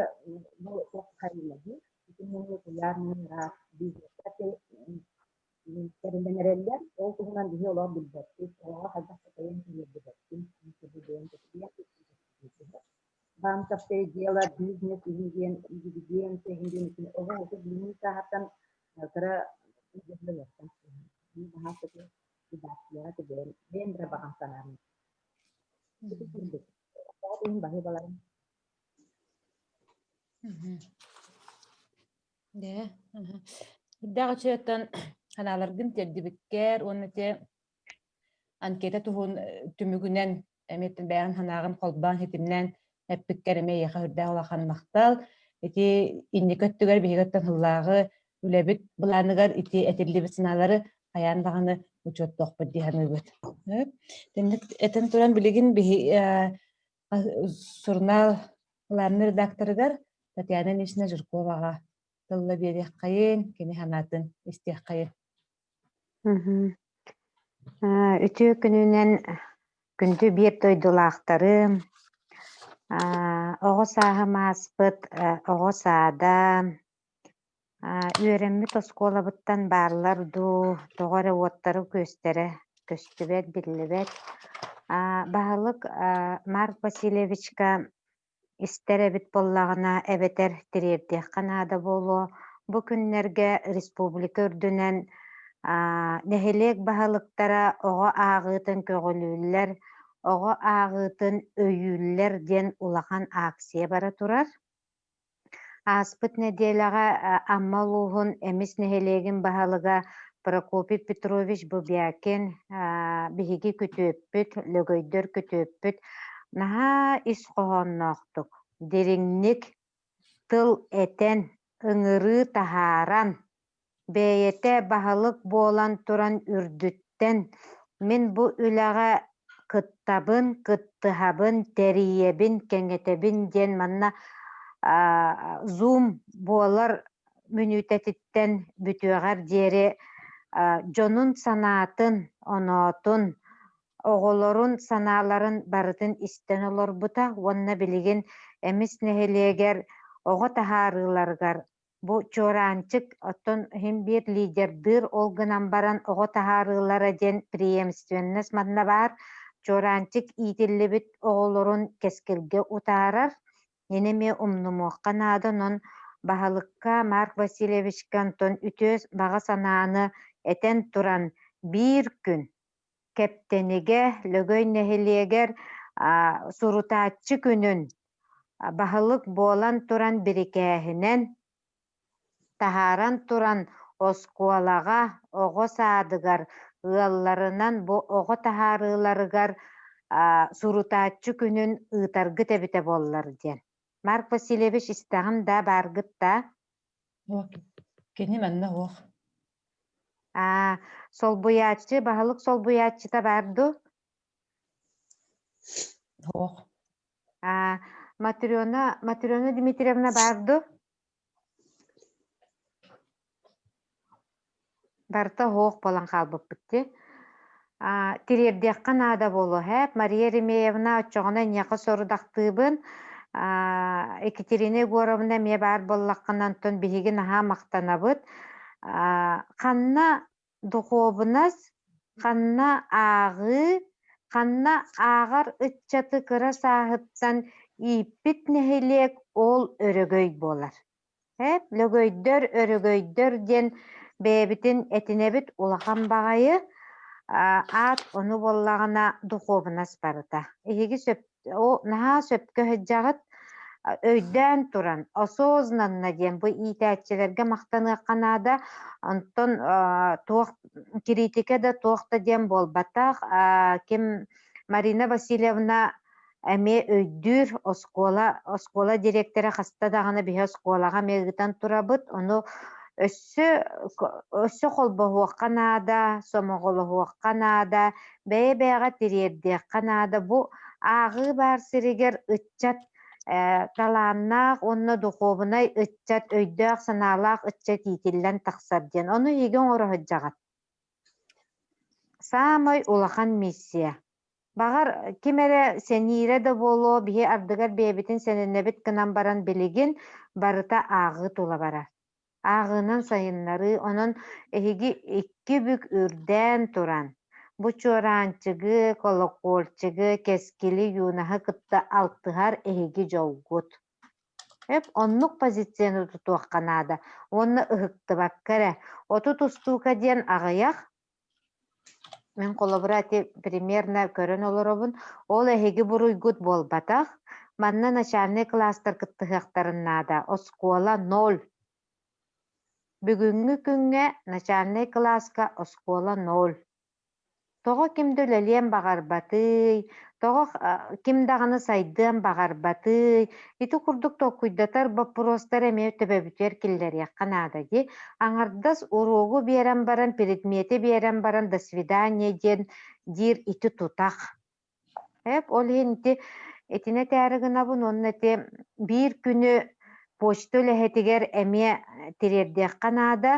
бу туох хайыылаһыы. Итиннэ популярный ыраах бизнестэр тэриллэн эрэллэр. Ол туһунан биһи олох билбэппит. Оҕоҕо хайдах кэтэйэн тиийэрбэппин. Банковское дело, бизнес иһин дивиденд иһин диэн оҕо оҕо билиҥҥи сааһыттан кыра редакцияҕа түбэһэн бэйэм эрэ баҕам санаам. Ити курдук. Иһин баһыыбаларым. Дьэ, Үрдээх үчүгэйтэн санааларгын тиэрдибиккэр уонна те Анкета туһун түмүгүнэн эмиэ бэйэҕин санааҕын холбоон ситимнээн эппиккэр эмиэ эйиэхэ үрдээх улахан махтал. Ити инники өттүгэр биһиги оттон сыллааҕы үлэбит былааныгар ити этиллибит санаалары хайаан даҕаны учуоттуохпут дии саныыбыт. Итинник этэн туран билигин биһи сурунаал главный редакторыгар Татьяна Ильинична Жирковаҕа тылла биэриэххэйин, кини санаатын истиэххэйин. Үтүө күнүнэн күндү биир дойдулаахтарым, оҕо сааһым ааспыт оҕо саада, үөрэммит оскуолабыттан бааллар дуу, тоҕо эрэ уоттара-күөстэрэ көстүбэт, биллибэт. Баһылык Марк Васильевичка Истэр эбит буоллаҕына, эбэтэр тириэрдиэххэ наада буолуо. Бу күннэргэ республика үрдүнэн нэһилиэк баһылыктара оҕо ааҕыытын көҕүлүүллэр, оҕо ааҕыытын өйүүллэр диэн улахан акция бара турар. Ааспыт нэдиэлэҕэ Амма улууһун Эмис нэһилиэгин баһылыга Прокопий Петрович Бубякин биһиги күтүөппүт, Лөгөйдөр күтүөппүт наһаа ис хоһоонноохтук, дириҥник тыл этэн, ыҥырыы таһааран, Бэйэтэ баһылык буолан туран үрдүттэн «Мин бу үлэҕэ кыттабын, кыттыһабын, тэрийэбин, кэҥэтэбин» диэн манна Zoom буолар мүнүүтэтиттэн бүтүөҕэр диэри дьонун санаатын, оноотун, оҕолорун санааларын барытын истэн олорбута уонна билигин Эмис нэһилиэгэр оҕо таһаарыыларыгар Бу чуораанчык оттон иһин биир лидердыыр, ол гынан баран оҕо таһаарыылара диэн преемственность манна баар. Чуораанчык иитиллибит оҕолорун кэскилгэ утаарар. Ини эмиэ умнумуохха наада, онон баһылыкка Марк Васильевичка онтон үтүө баҕа санааны этэн туран биир күн Кэптэнигэ, Лөгөй нэһилиэгэр сурутааччы күнүн баһылык буолан туран бирикээһинэн таһааран туран оскуолаҕа, оҕо саадыгар, ыалларынан бу оҕо таһаарыыларыгар сурутааччы күнүн ыытаргыт эбитэ буоллар диэн. Марк Васильевич истэҕин да бааргыт да? Кини манна суох. Аа, солбуйааччы, баһылык солбуйааччыта баар дуу? Суох. Аа, Матрена, Матрена Дмитриевна баар дуу? Барыта суох буолан хаалбыппыт дии. Аа, тириэрдиэххэ наада буолуо һээп. Мария Еремеевна оччоҕуна эйиэхэ сорудахтыыбын. Аа, Екатерина Егоровна эмиэ баар буоллаххына, онтон биһиги наһаа махтанабыт. Аа, ханна духуобунас, ханна ааҕыы, ханна ааҕар ыччаты кыра сааһыттан ииппит нэһилиэк ол өрөгөй буолар. Эп лөгөйдөр, өрөгөйдөр диэн бэйэбитин этинэбит улахан баҕайы аат ону буоллаҕына духуобунас барыта. Эһиги сөп о наһаа сөпкө сылдьаҕыт. Өйдөөн туран, осознанно диэн бу иитээччилэргэ махтаныахха наада. Онтон туох кириитикэ да туох да диэн буолбатах. Ким Марина Васильевна эмиэ өйдүүр оскуола оскуола дириэктэрэ хаста даҕаны биһи оскуолаҕа эмиэ ыытан турабыт. Ону өссө өссө холбоһуохха наада, сомоҕолоһуохха наада, бэйэ-бэйэҕэ тириэрдиэххэ наада. Бу ааҕыы баар сиригэр ыччат талааннаах уонна духуобунай ыччат, өйдөөх-санаалаах ыччат иитиллэн тахсар диэн. Ону эһиги оҥоро сылдьаҕыт. Саамай улахан миссия. Баҕар, ким эрэ сэниирэ да буолуо, биһи ардыгар бэйэбитин сэнэнэбит гынан баран билигин барыта ааҕыы тула барар. Ааҕыынан сайыннарыы, онон эһиги икки бүк үрдээн туран, бу чуораанчыгы, колокольчигы, кэскили, юнаһы кытта алтыһар эһиги дьолгут. Эп оннук позицияны тутуохха наада уонна ыһыктыбакка эрэ 30 устуука диэн аҕыйах Мин холобура ити примерно көрөн олоробун. Ол эһиги буруйгут буолбатах. Манна начальнай кылаастар кыттыһыахтарын наада. Оскуола ноль. Бүгүҥҥү күҥҥэ начальнай кылааска оскуола ноль. Тоҕо ким да үлэлиэн баҕарбатый, тоҕо ким даҕаны сайдыан баҕарбатый, ити курдук толкуйдатар боппуруостары эмиэ төбөбүтүгэр киллэриэххэ наада дии. Аҥардас уруогу биэрэн баран, предмети биэрэн баран до свидания диэн диир ити тутах. Эп ол иһин ити итини этээри гынабын уонна ити биир күнү почта үлэһитигэр эмиэ тириэрдиэххэ наада.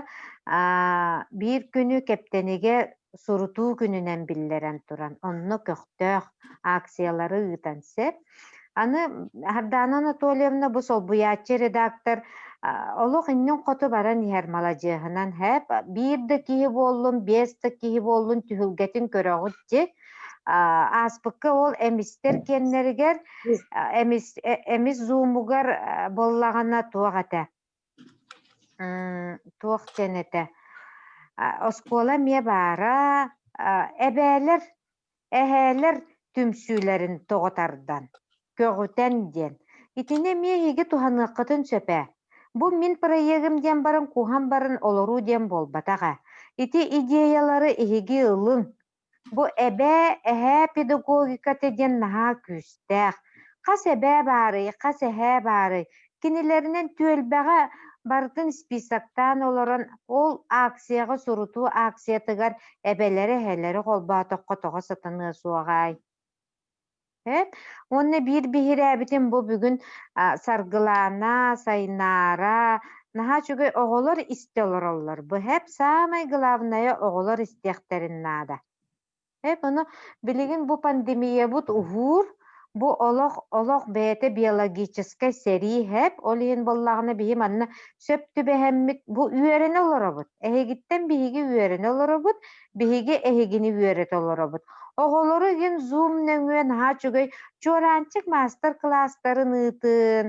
Биир күнү Кэптэнигэ сурутуу күнүнэн биллэрэн туран, онно көхтөөх акциялары ыытан сөп. Аны Сардаана Анатольевна бу солбуйааччы редактор олох иннин хоту баран иһэр маладьыаһынан һээп биир да киһи буоллун, биэс да киһи буоллун түһүлгэтин көрөҕүт дии. Ааспыкка ол эмистэр киэннэригэр эмис эмис зуумугар буоллаҕына туох этэ туох диэн этэ оскуола эмиэ баара эбээлэр эһээлэр түмсүүлэрин тоҕо тардан көҕүтэн диэн итини эмиэ эһиги туһаныаххытын сөп ээ бу мин проегым диэн баран куһан баран олоруу диэн буолбатах ээ ити идеялары эһиги ылыҥ Бу эбээ, эһээ педагогиката диэн наһаа күүстээх. Хас эбээ баарый, хас эһээ баарый? Кинилэринэн түөлбэҕэ барытын списоктаан олорон, ол акцияҕа сурутуу акциятыгар эбэлэри, эһэлэри холбоотоххо тоҕо сатаныа суоҕай? Эт. Уонна биир биһирээбитим бу бүгүн Саргылаана, Сайнаара наһаа үчүгэй оҕолор истэ олороллор. Бу һэп саамай главное оҕолор истиэхтэрин наада. Эп ону билигин бу пандемиябыт уһуур, бу олох олох бэйэтэ биологическай сэрии һэп, ол иһин буоллаҕына биһи манна сөп түбэһэммит бу үөрэнэ олоробут. Эһигиттэн биһиги үөрэнэ олоробут, биһиги эһигини үөрэтэ олоробут. Оҕолору игин Zoom нөҥүө наһаа үчүгэй чуораанчык маастар-кылаастарын ыытын,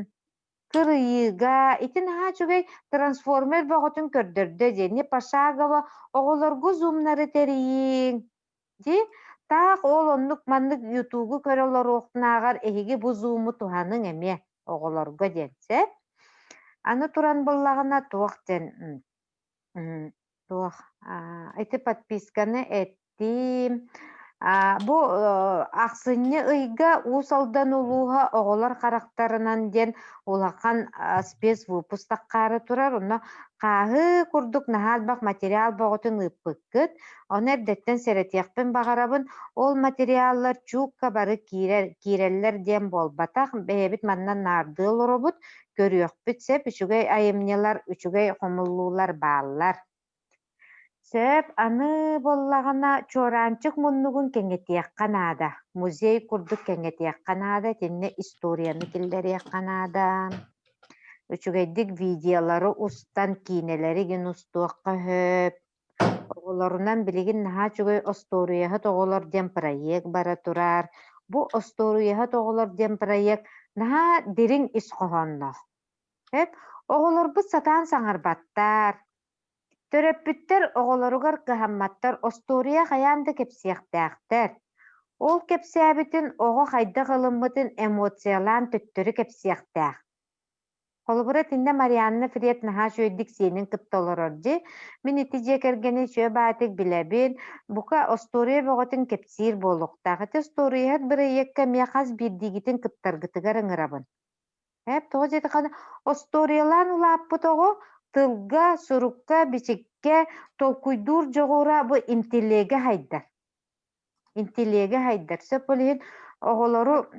кырыйыыга ити наһаа үчүгэй трансформер бөҕөтүн көрдөрдө диэн пошагово оҕолорго зумнары тэрийиҥ дии таах ол оннук маннык ютубу көрө олоруохтунааҕар эһиги бу зуму туһаныҥ эмиэ оҕолорго диэн сөп аны туран буллаҕына туох диэн Туох, ити подписканы эттим. Бу ахсынньы ыйга Уус Алдан улууһа оҕолор харахтарынан диэн улахан спецвыпуск таххаары турар. Онно хааһы курдук наһаа элбэх материал бөҕөтүн ыыппыккыт. Ону эрдэттэн сэрэтиэхпин баҕарабын. Ол материаллар чуукка бары киирэр, киирэллэр диэн буолбатах. Бэйэбит манна наардыы олоробут. Көрүөхпүт сөп, үчүгэй айымньылар, үчүгэй хомуллуулар бааллар. Сөп, аны буоллаҕына чуораанчык муннугун кэҥэтиэххэ наада. Музей курдук кэҥэтиэххэ наада, итиннэ историяны киллэриэххэ наада. Үчүгэйдик видеолары устан, киинэлэри гин устуохха сөп. Оҕолорунан билигин наһаа үчүгэй остуоруйаһыт оҕолор диэн проект бара турар. Бу остуоруйаһыт оҕолор диэн проект наһаа дириҥ ис хоһоонноох. Эп оҕолорбут сатаан саҥарбаттар. Төрөппүттэр оҕолоругар кыһамматтар, остуоруйа хайаан да кэпсиэхтээхтэр. Ол кэпсээбитин оҕо хайдах ылыммытын эмоциялаан төттөрү кэпсиэхтээх. Холобура, итиннэ Марианна Фред наһаа үчүгэйдик сиэнин кытта олорор дии. Мин ити дьиэ кэргэни үчүгэй баатык билэбин. Бука, остуоруйа бөҕөтүн кэпсиир буолуохтаах. Ити остуоруйаһыт бырайыакка эмиэ хас биирдиигитин кыттаргытыгар ыҥырабын. Эп тоҕо диэтэххинэ, остуоруйалаан улааппыт оҕо тылга, сурукка, бичиккэ толкуйдуур дьоҕура бу интеллегэ хайдар. Интеллегэ хайдар. Сөп ол иһин оҕолору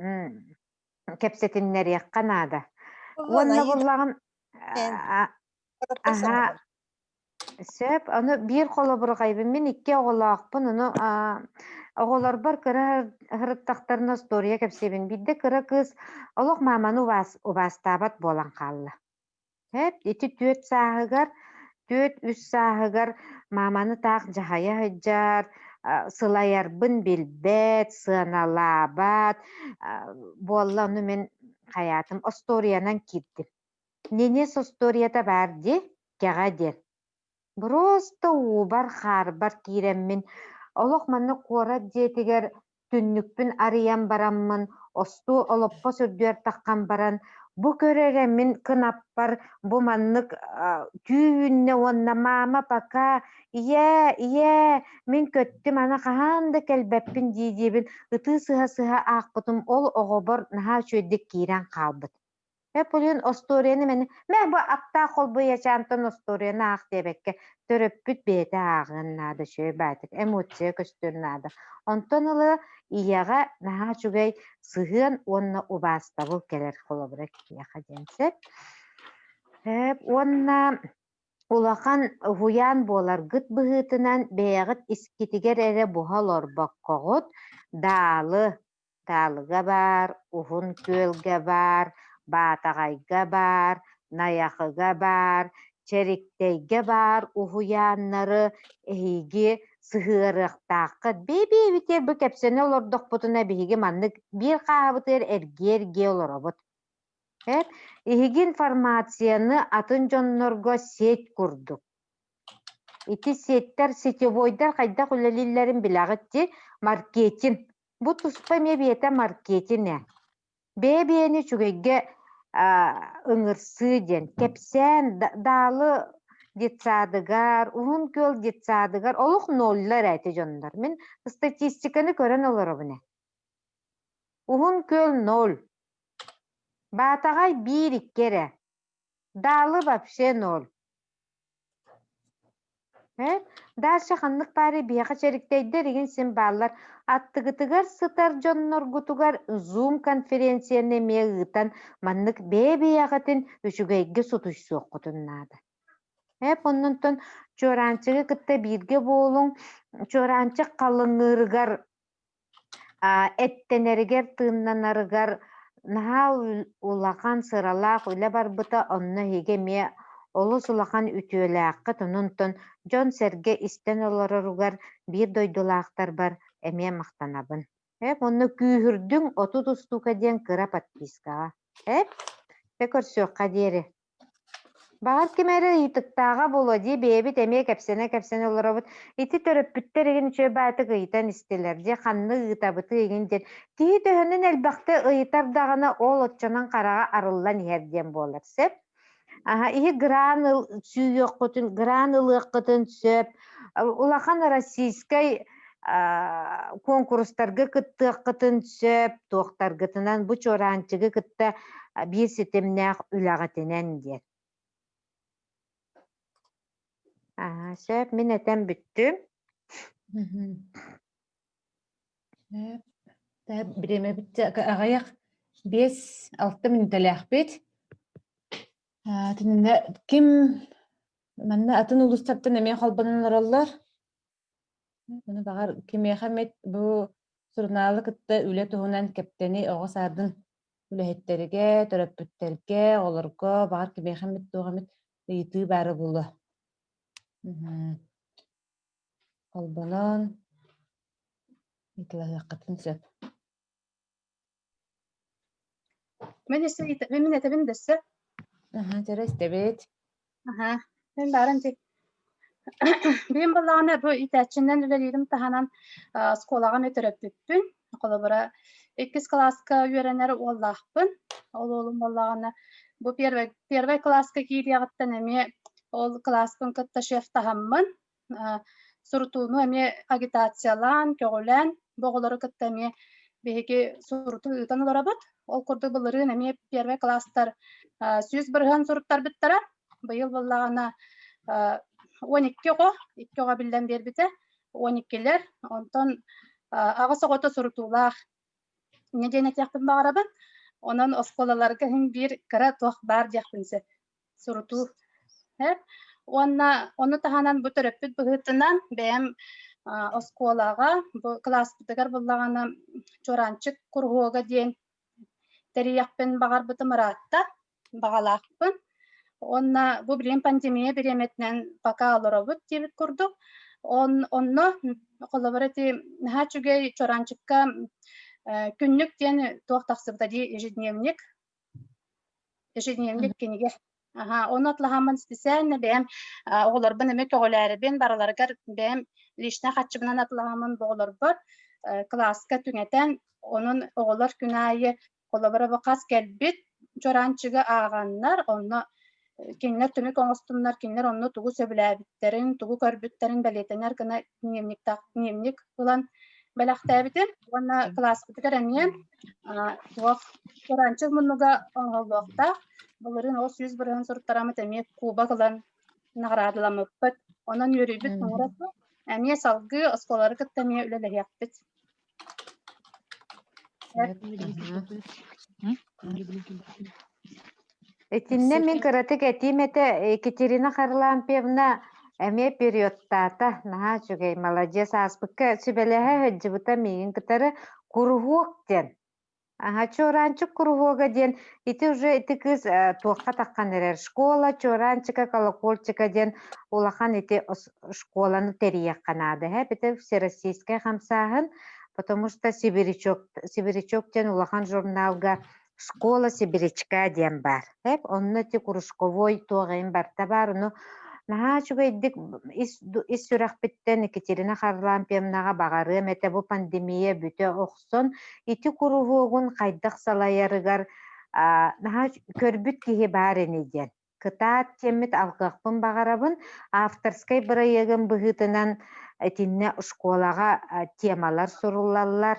кэпсэтиннэриэххэ наада. Уонна буллаҕын аһа сөп. Ону биир холобурҕайбын. Мин икки оҕолоохпун. Ону оҕолорбор кыра сырыттахтарына остуоруйа кэпсиэбин. Биирдэ кыра кыыс олох мааманы убаастаабат буолан хаалла. Эп ити түөрт сааһыгар, түөрт-үс сааһыгар мааманы таах дьаһайа сылдьар, сылайарбын билбэт, сыаналаабат буолла ону мин хайаатым остуоруйанан киирдим. Ненец остуоруйата баар дии, кэҕэ диэн. Просто уубар-хаарбар киирэммин, олох манна куорат дьиэтигэр түннүкпүн арыйан бараммын, остуол олоппос үрдүгэр таххан баран, бу көр эрэ мин кынаппар бу маннык түү үүннэ уонна маама пока ийээ, ийээ, мин көттүм аны хаһан да кэлбэппин дии диэбин ытыы сыһа-сыһа аахпытым ол оҕобор наһаа үчүгэйдик киирэн хаалбыт. Эполин остуоруйаны мэн мэ бу аптаах холбуйачаантан остуоруйаны аах диэбэккэ төрөппүт бэйэтэ ааҕыан наада үчүгэй баайтык эмоция көстүөн наада. Онтон ыла ийэҕэ наһаа үчүгэй сыһыан уонна убаастабыл кэлэр холобура киһиэхэ диэн сөп. Уонна улахан уһуйаан буоларгыт быһыытынан бэйэҕит искитигэр эрэ буһа олорбоккоҕут даалы Таалыга баар, Уһун Күөлгэ баар, Баатаҕайга баар, Найахыга баар, Чэриктэйгэ баар уһуйааннары эһиги сыһыарыахтааххыт. Бэйэ-бэйэбитигэр бу кэпсэнэ олордохпутуна биһиги маннык биир хааһыбытыгар эргийэ-эргийэ олоробут. Эт, эһиги информацияны атын дьоннорго сеть курдук Ити сеттэр, сетевойдар хайдах үлэлииллэрин билэҕит дии, маркетинг. Бу туспа эмиэ бэйэтэ маркетинг ээ. Бэйэ-бэйэни үчүгэйгэ ыҥырсыы диэн. Кэпсээн Даалы детсадыгар, Уһун Күөл детсадыгар олох ноллар ээ ити дьоннор. Мин статистиканы көрөн олоробун ээ. Уһун Күөл ноль. Баатаҕай биир-икки эрэ. Даалы вообще ноль. Ээ, Даша ханнык баарый биһиэхэ чэриктэйдэр игин син бааллар. Аттыгытыгар сытар дьонноргутугар Zoom конференцияны эмиэ ыытан маннык бэйэ-бэйэҕитин үчүгэйгэ сутуйсуоххутун наада. Эп оннунтан Чуораанчыгы кытта бииргэ буолуҥ. Чуораанчык халыҥыырыгар Эттэнэригэр, тыыннанарыгар наһаа улахан сыралаах үлэ барбыта, онно эһиги эмиэ олус улахан үтүөлээххит, онон дьон-сэргэ истэн олороругар биир дойдулаахтарбар эмиэ махтанабын. Эп онно күүһүрдүҥ 30 устуука диэн кыра подпискаҕа. Эп, дьэ көрсүөххэ диэри. Баҕар ким эрэ ыйытыктааҕа буолуо дии, бэйэбит эмиэ кэпсэнэ-кэпсэнэ олоробут. Ити төрөппүттэр игин үчүгэй баайытык ыйытан истилэр дии, ханна ыытабытый игин диэн. Киһи төһөнөн элбэхтэ ыйытар даҕаны ол оччонон хараҕа арыллан иһэр диэн буолар сөп. Аһа, иһи гран ыл сүүйүөххүтүн, гран ылыаххытын сөп. Улахан российскай куонкурустарга кыттыаххытын сөп, туохтаргытынан бу чуораанчыгы кытта биир ситимнээх үлэҕитинэн диэн. Аа, сөп, мин этэн бүттүм. Сөп. Бириэмэбит аҕыйах 5-6 мүнүүтэлээхпит. Итиннэ ким манна атын улуустартан эмиэ холбонон олороллор? Ону баҕар кимиэхэ эмит бу сурунаалы кытта үлэ туһунан Кэптэни оҕо саадын үлэһиттэригэр, төрөппүттэргэ, оҕолорго баҕар кимиэхэ эмит туох эмит ыйытыы баара буолуо. Холбонон ыйыталаһыаххытын сөп. Мин өссө мин этэбин дөссө. Аха, дьэрэ истэбит. Аха, мин баарым дии. Биим буоллаҕына бу иитээччинэн үлэлиирим таһынан оскуолаҕа эмиэ төрөппүппүн. Холобура, иккис кылааска үөрэнэр уоллаахпын. Ол уолум буоллаҕына, бу первый, первый кылааска киириэҕиттэн эмиэ ол кылааспын кытта шефтаһаммын, сурутууну эмиэ агитациялаан, көҕүлээн, бу оҕолору кытта эмиэ биһиги сурутуу ыытан олоробут. Ол курдук былырыын эмиэ первый кылаастар 100% суруттарбыттара. Быйыл буоллаҕына 12 оҕо, икки оҕо биллэн биэрбитэ. 12-лэр, онтон аҕыс оҕото сурутуулаах. Инньэ диэн этиэхпин баҕарабын. Онон оскуолаларга иһин биир кыра туох баар диэхпин сөп. Сурутуу. Уонна ону таһынан бу төрөппүт быһыытынан бэйэм оскуолаҕа бу кылааспытыгар буллаҕына Чуораанчык куруһуога диэн тэрийиэхпин баҕарбытым ыраатта, баҕалаахпын. Уонна бу билигин пандемия бириэмэтинэн пока олоробут диэбит курдук. Он, онно холобура ити наһаа үчүгэй Чуораанчыкка күннүк диэн туох тахсыбыта дии ежедневник ежедневник кинигэ. Аха, ону атлаһаммын специально бэйэм оҕолорбун эмиэ көҕүлээрибин барыларыгар бэйэм лично хаччыбынан атлаһаммын бу оҕолорбор кылааска түҥэтэн онон оҕолор күн аайы холобура бу хас кэлбит чуораанчыгы ааҕаннар онно кинилэр түмүк оҥостуннар кинилэр онно тугу сөбүлээбиттэрин тугу көрбүттэрин бэлиэтэнэр гына дневниктаах дневник ылан бэлэхтээбитим уонна кылааспытыгар эмиэ туох чуораанчык муннуга оҥоһуллуохтаах былырыын ол 100% суруттараммыт эмиэ кубок ылан наҕараадаламмыппыт онон үөрүүбүт муҥура суох эмиэ салгыы оскуолалары кытта эмиэ үлэлэһиэхпит Итиннэ мин кыратык этиим этэ Екатерина Харлампьевна эмиэ периодтаата наһаа үчүгэй маладьыас ааспыкка сүбэлэһэ сылдьыбыта миигин кытары куруһуок диэн Аха, чуораанчык куруһуога диэн ити уже ити кыыс туохха таххан эрэр школа чуораанчика колокольчика диэн улахан ити школаны тэрийиэххэ наада эһэ ити всероссийскай хамсааһын потому что сибирячок сибирячок диэн улахан журналга школа сибирячка диэн баар эп онно ити кружковой туох иһин барта баар ону наһаа үчүгэйдик ис ис сүрэхпиттэн Екатерина Харлампьевнаҕа баҕарыам этэ бу пандемия бүтэ охсон ити куруһуогун хайдах салайарыгар наһаа көрбүт киһи баар ини диэн. Кытаат диэммит алҕыахпын баҕарабын. Авторскай бырайыагым быһыытынан итиннэ школаҕа темалар суруллаллар.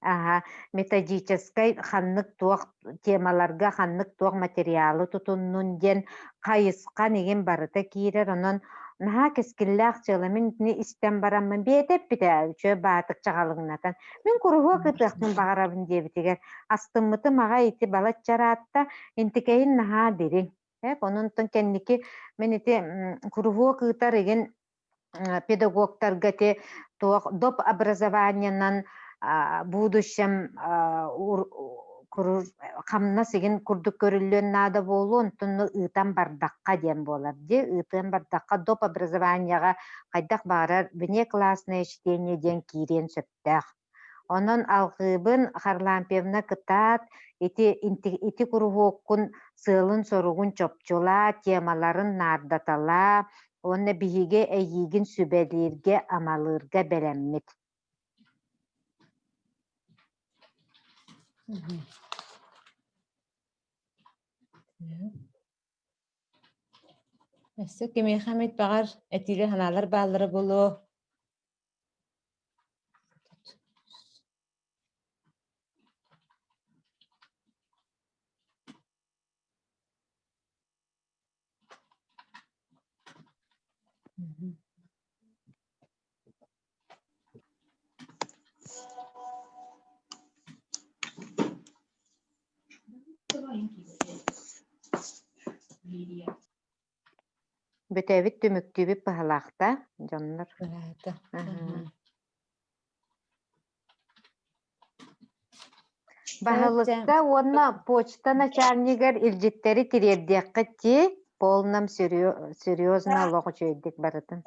Аһа, методическай ханнык туох темаларга ханнык туох материалы тутуннун диэн хайысхан игин барыта киирэр. Онон наһаа кэскиллээх дьыала. Мин итини истэн бараммын бэйэтэ эппитэ үчүгэй баатык чаҕалыҥнатан мин куруһуок ытыахпын баҕарабын диэбитигэр астыммытым аҕай ити балачча ыраатта интикэйин наһаа дириҥ. Эп онон кэнники мин ити куруһуок ыытар игин педагогтарга ити туох доп образованиенан будущем хамнас игин курдук көрүллүөн наада буолуо онтон ыытан бардахха диэн буолар дии ыытыан бардахха доп образованиеҕа хайдах баҕарар внеклассное чтение диэн киириэн сөптөөх Онон алҕыыбын Харлампьевна кытаат, ити ити куруһуоккун сыалын-соругун чопчулаа, темаларын наардаталаа уонна биһиги эйиигин сүбэлииргэ, амалыырга бэлэммит. Өссө кимиэхэ эмит баҕар этиилэр санаалар бааллара буолуо. Бүтэбит түмүктүүбүт быһалаахта дьоннор. Быраата. Баһылыкка уонна почта начальнигар илдьиттэри тириэрдиэххит дии, полном серьезно олох үчүгэйдик барытын.